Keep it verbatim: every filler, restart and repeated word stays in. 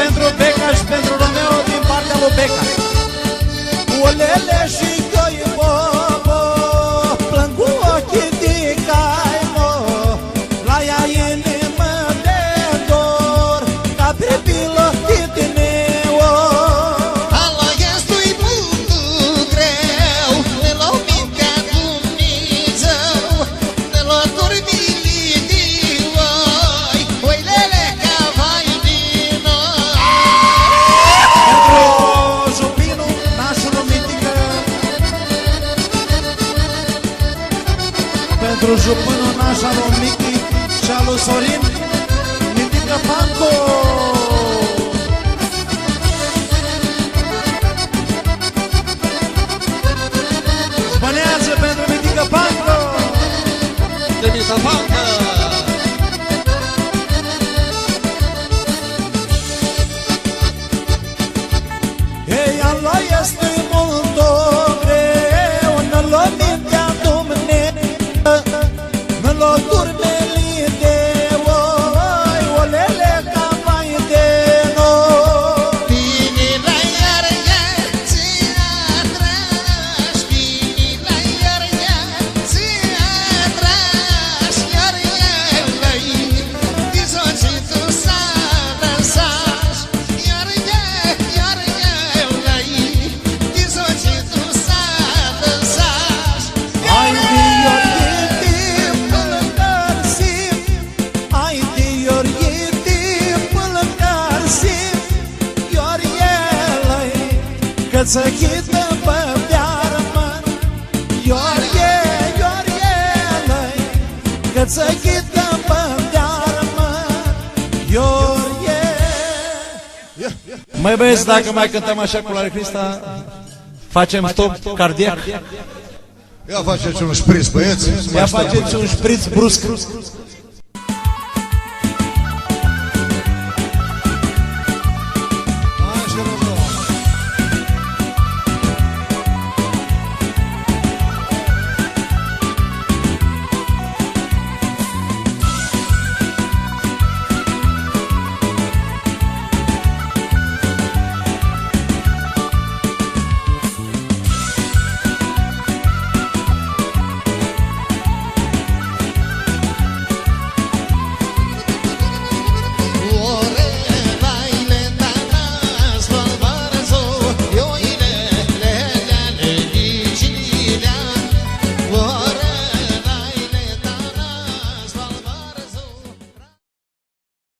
Pentru Beca și pentru Romeo din partea lui Beca. Olele shi ghioi bobo, plãngu oclji di caimo, la ea inimã di dor, ca pripilo ti tineo. Ala easti multu greu, ne lo mintea Dumnidzã. Nã lo turmili di oi, oi lele ca vai di noi. Pentru Jupinu, nașul lui Miticã. Pentru Jupinu, nașul lui Michi și al lui Sorin, Miticã Pancu. Bãneadzã pentru Miticã Pancu! Miticã Pancu! Ei, ala easti multu greu, nã lo mintea Dumnidzã. Nã lo turmili di oi, olele ca vai di noi. Tini la iargã tsi adrash, tini la iargã tsi adrash, iargã lai, di zoci tu s-adrash. Iargã, iargã lai, di zoci tu s-adrash. Haidi, Iorghi, ti pãlãcarsim, haidi, Iorghi, ti pãlãcarsim, Iorghe lai, cã tsã chitã bãdearmã, Iorghe, Iorghe lai, cã tsã chitã bãdearmã, Iorghe. Mãi bãieți, dacă mai cântăm așa cu Lari Crista, facem stop cardiac. Ia faceți un șpriț, băieți. Ia faceți un șpriț brusc.